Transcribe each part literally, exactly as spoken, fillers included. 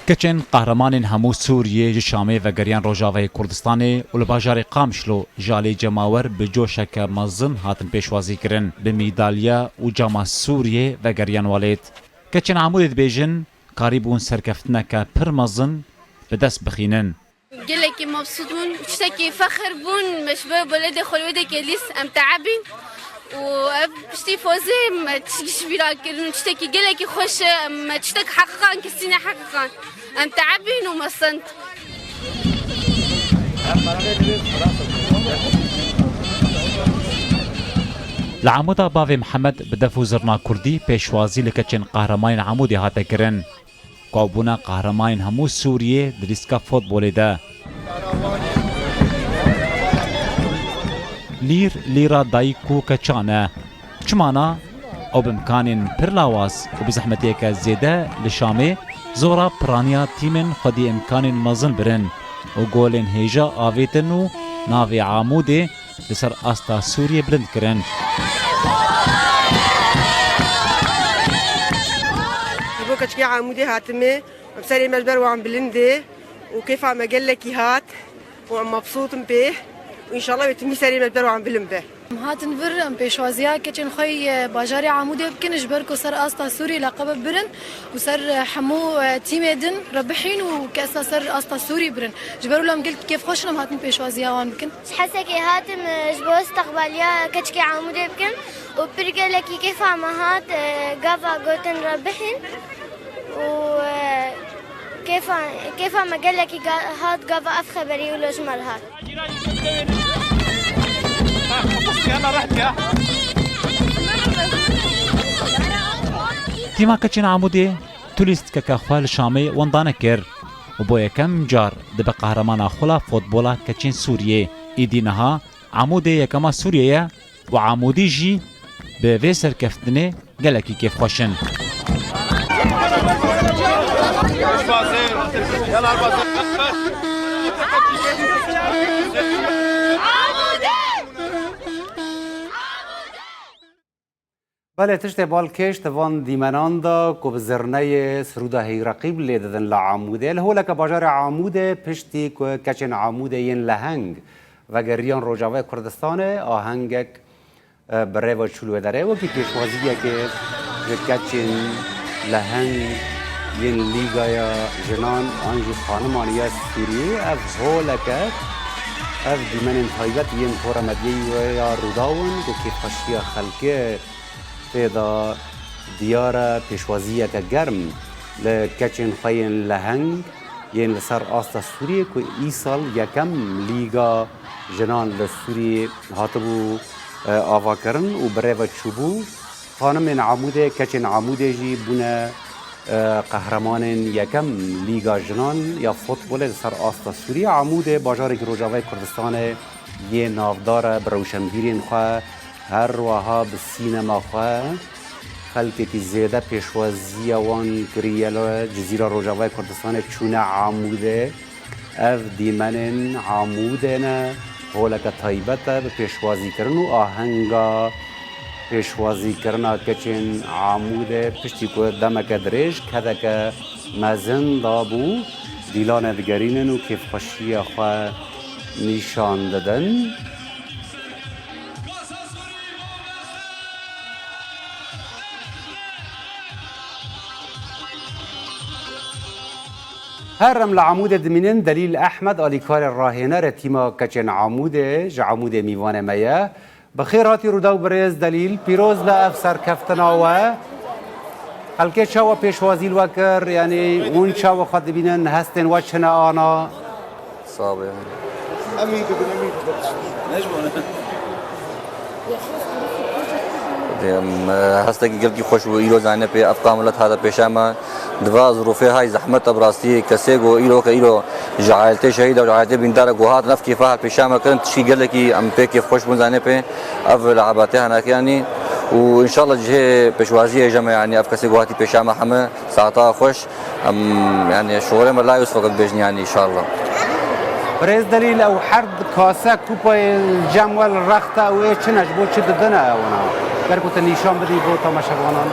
Keçên qehremanên hemû Sûriyê ji Şamê vegeriyan Rojavayê Kurdistanê û li bajarê Qamişlo ji alî cemawer bi coşeke mezin hatin pêşwazî kirin. Bi mîdalya û cama Sûriyê vegeriyan welêt. Keçên Amûdê dibêjin, karîbûn serkeftineke pir mezin bi dest bixînin. Gelekî mebsût bûn, tiştekî fexir bûn, me ji ber weledê xwe li wê dekê lîst em teebîn û ev piştî fozê me tişt ji bîra kirin û tiştekî gelekî xweş e, em me tiştek heqiqan, kesî neheqiqan. Em teebîn û me send. Li Amuda bavê Mihemed bi def û zirna kurdî pêşwazî li keçên qehremanên Amûdê hate kirin. Ku ew bûne qehremanên hemû Sûriyê di lîstika futbolê de. Lîr, lîra dayik û keçan e. Çima na? Ew bi imkanên pir lawaz û bi zehmetiyeke zêde li Şamê zora piraniya tîmên xwedî imkanên mezin birin û golên hêja avêtin û navê Amûdê li ser asta Sûriyê bilind kirin. Ji bo keçikê Amûdê hatime, em serê me ji ber wan bilind e û kêfa me gelekî hat û em mebsût in pê û înşallah wê timî serê me ji ber wan bilind be. Em hatin vir, em pêşwaziya keçên xwe yê bajarê Amûdê bikin, ji ber ku ser asta Sûrî leqebe birin û ser hemû tîmê din re bihîn û ke esta ser asta Sûrî birin. Ji ber wilo em gelkî kêfxweş in, em hatin pêşwaziya wan bikin. Ji Hesekê hatim, e, ji bo istiqbaliya keçikê Amûdê bikim û pir gelekî kêfa me hat, e, gava gotin re bihîn û, e, kêfa, kêfa me gelekî ga-, hat gava ev xeberî wilo ji me re hat. Tîma keçên Amûdê tu lîstikeke xwe li Şamê wenda nekir û bo yekem car dibe qehremana xula fotbola keçên Sûriyê. Îdî niha Amûdê yekema Sûriyê ye û Amûdî jî bi vê serkeftinê gelekî kêfxweş in. Belê, tiştê balkêş di van dîmenan de ku bi zirneyê sirûda heyreqîb lê didin li Amûdê. Li holeke bajarê Amûdê piştî ku keçên Amûdê yên leheng vegeriyan Rojavayê Kurdistanê, ahengek, e, bi rê ve çû li wê derê. Wekî pêşwaziyekê ji keçên leheng yên Lîgaya Jinan an jî Xaniman ya Sûriyê, ev holeke, ev dîmenên taybet yên tora medyayê ya Rûdaw in ku kêfxweşiya xelkê tê de diyar e, pêşwaziyeke germ li keçên xwe yên leheng yên li ser asta Sûriyê ku îsal yekem Lîga Jinan li Sûriyê hatibû, e, avakirin û bi rê ve çûbû. Xanimên Amûdê, keçên Amûdê jî bûne, e, qehremanên yekem Lîga Jinan ya futbolê li ser asta Sûriyê. Amûdê bajarekî Rojavayê Kurdistanê yê navdar e bi rewşenbîrên xwe, her wiha bi sînema xwe. Xelkekî zêde pêşwaziya wan kiriye li Cizîra Rojavayê Kurdistanê çûne Amûdê. Ev dîmenên Amûdê ne, holeke taybet e bi pêşwazîkirin û ahenga pêşwazîkirina keçên Amûdê piştî ku demeke dirêj kedeke mezin dabû, dîlanê digerînin û kêfxweşiya xwe nîşan didin. Her em li Amûdê dimînin, Delîl Ehmed, alîkarê rahênerê tîma keçên Amûdê, ji Amûdê mîvanê me ye. Bi xêr hatî Rûdaw birêz Delîl, pîroz be ev serkeftina we. Xelkê çawa pêşwazî li we kir, yanî hûn çawa xwe dibînin, hestên we çi ne ana? Sax be. Em î dibin, em î dibin. Em, e, hestekî gelkî xweş bû, îro zanîne pê ev qamûlet hate pêşa me. Di va zirûfê hay zehmet e bi rastî kesê ku îro ke îro ji aîletê şehîd e, ji aîletê bîndar e ku hat ev kêfa hat pêşa me kirin, tişkî gelekî em pê kêfxweş bûn zanîne pê ev le'ebatê hene kiyanî û înşallah cihê pêşwaziyê jeme yanî ev kesê ku hatî pêşa me heme saeta xweş. Em, yanî, şorê me layos fakat bêjin, yanî, înşallah. Birêz Delîl, ew herd kase kupayê li cem we li rext e, ew ê çi ne, ji bo çi didine wana? Ger ku tu nîşan bidî bo temaşevanan.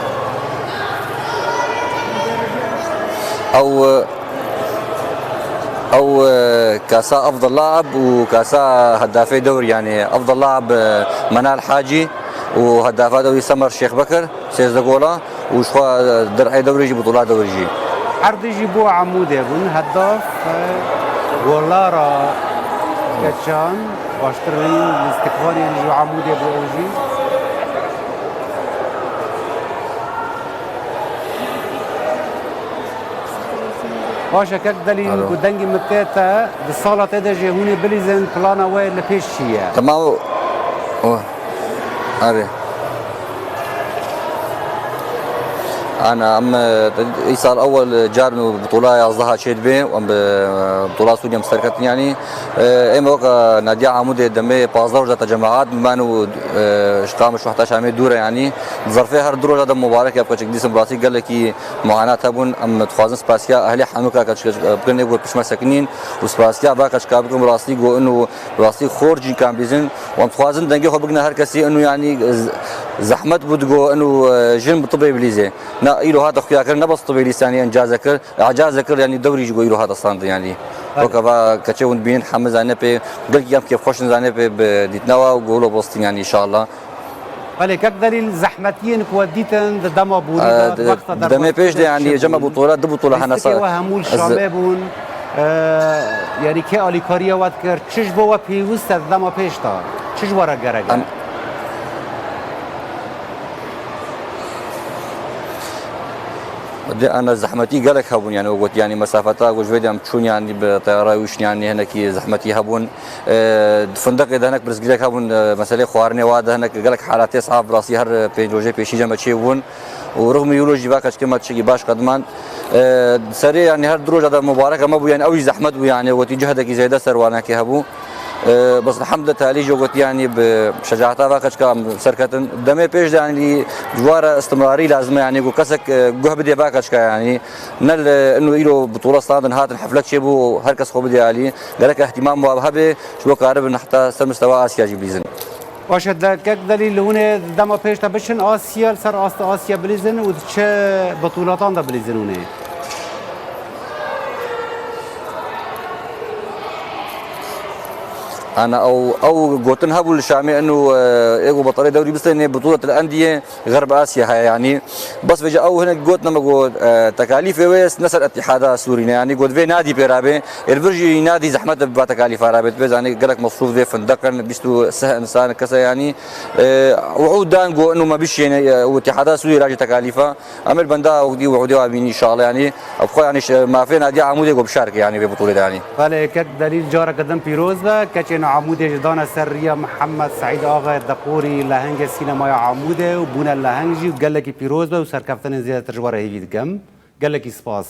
Ew, ew, e, kasa efdal laib û kasa hedafê dewr, yanî efdal laib, e, Menal Hacî û hedafa dewrî Semer Şêx Bekir, sêzdeh gola û ji xwe, e, dirhê dewrî jî, bitola dewrî jî. Erdî jî bo Amûdê bûn, hedaf, e, golara keçan, baştir lîstikvanê ji Amûdê bû ew jî. Baş e, kek Delîl, Alo. Ku dengê min tê te, di sala tê de jî hûn ê bilîzin, plana we li pêş çi ye? Tamam. O. Erê. Ana, em, e, îsal ewel car bitola yazdeha çêdibe, em bi, e, bitola Sûriye em serketin, yanî, e, em wek, e, Nadiya Amûdê demê pazdeh roja te cemaat biman û, e, ji Qamiş û heta Şamê dûr e, yanî, zerfê her du roja de mubarek e, bi keçik dîsim rastî gelekî muanat hebûn. Em dixwazin spasiya ehlê Hemika keçik, keçik, bikin, ê got pişme sekinîn û spasiya va keçika bikim, rastî go inu, rastî xor cî kan bîzin. Û em dixwazin dengê xwe bigine her kesî inu, yanî z-, zehmet bû digo inu, e, jin bi tibê bilîzê. Na îro hate xuya kir, ne bes tibê lîsanî encaze kir, ecaze kir, yanî dewrî jî go îro hate standin, yanî. Belê. Weke va keçê hûn dibînin hemizane pê, gelkî em kêfxweş in zane pê bi dîtnewa û golo bostin, yanî, înşallah. Belê, kek Delîl, zehmetiyên ku we dîtin di dema borî de, di wexta derbasî de çi bûn? Demê pêş de, yanî, cema bûtola, du bûtola hene. Lîstikê we hemû li Şamê bûn. E, yanî kê alîkariya we dikir? Çi ji bo we pêwist e di dema pêş de? Çi ji we re gerek e? Em, Di ana zehmetî gelek hebûn, yanî, we got, yanî, mesafeta ku ji vê de em çûn, yanî, bi teyara wî şin, yanî, hinekî zehmetî hebûn. E, di findeqê de hinek pirsgirêk hebûn, e, meselê xwarinê wa de hinek gelek halatê sehaf bi rastî her pênc rojê pêşî cem me çê bûn. Û rixmî wilo jî va keçikê me tiştekî baş qediman. E, serê, yanî, her du roja de mubarek me bû, yanî, ew jî zehmet bû, yanî, wetî cehedekî zêde ser wanekê hebû. E, bes elhamdülillah, talî jî got, yanî, bi şecaeta va keçika em serketin. Demê pêş de, yanî, ji wa re istimrarî lazim e, yanî, ku kesek, e, guh bidê va keçika, yanî, ne li inu îro bitola standin hatin heflek çêbû, her kes xwe bidê alî. Gerek ihtimam wa hebe, ji bo karibin heta ser mistewa Asya jî bilîzin. Baş e, de, kek Delîl, hûn ê dema pêş de biçin Asya, li ser astê Asya bilîzin û di çi bitûlatan de bilîzin hûn ê? Ana ew, ew gotin hebû li Şamê inu, e, ê ku betelê dewrî bistênê, bitolet li Endiyê, Xerb Asya heye, yanî. Bes vêca ew hinek got, nema got, e, tekalîfê wê ne ser Îtîhada Sûrî ne, yanî got vê nadî pê rabê. Ê li vir jî nadî zehmet bi tekalîfa rabê. Tu bê zanî gelek mesrûf dê, findeq in, bîst û sih insan kese, yanî, e, wi'ûd dan got, inu me bişêne, e, û Îtîhada Sûrî rajî tekalîfa. Em ê li benda wexdî wi'ûdê wa bînî, înşallah, yanî. Ev xwe, yanî, ş-, mafê Nadiya Amûdê got bişar ke, yanî, vê butûlê de, yanî. Belê, kek Delîl, careke din pîroz be. Keçên Amûdê ji dane ser riya Mihemed Seîd Axayê Deqorî, lehengê sînemaya Amûdê û bûne leheng jî û gelekî pîroz be û serkeftinên zêdetir ji we re hêvî dikim. Gelekî spas.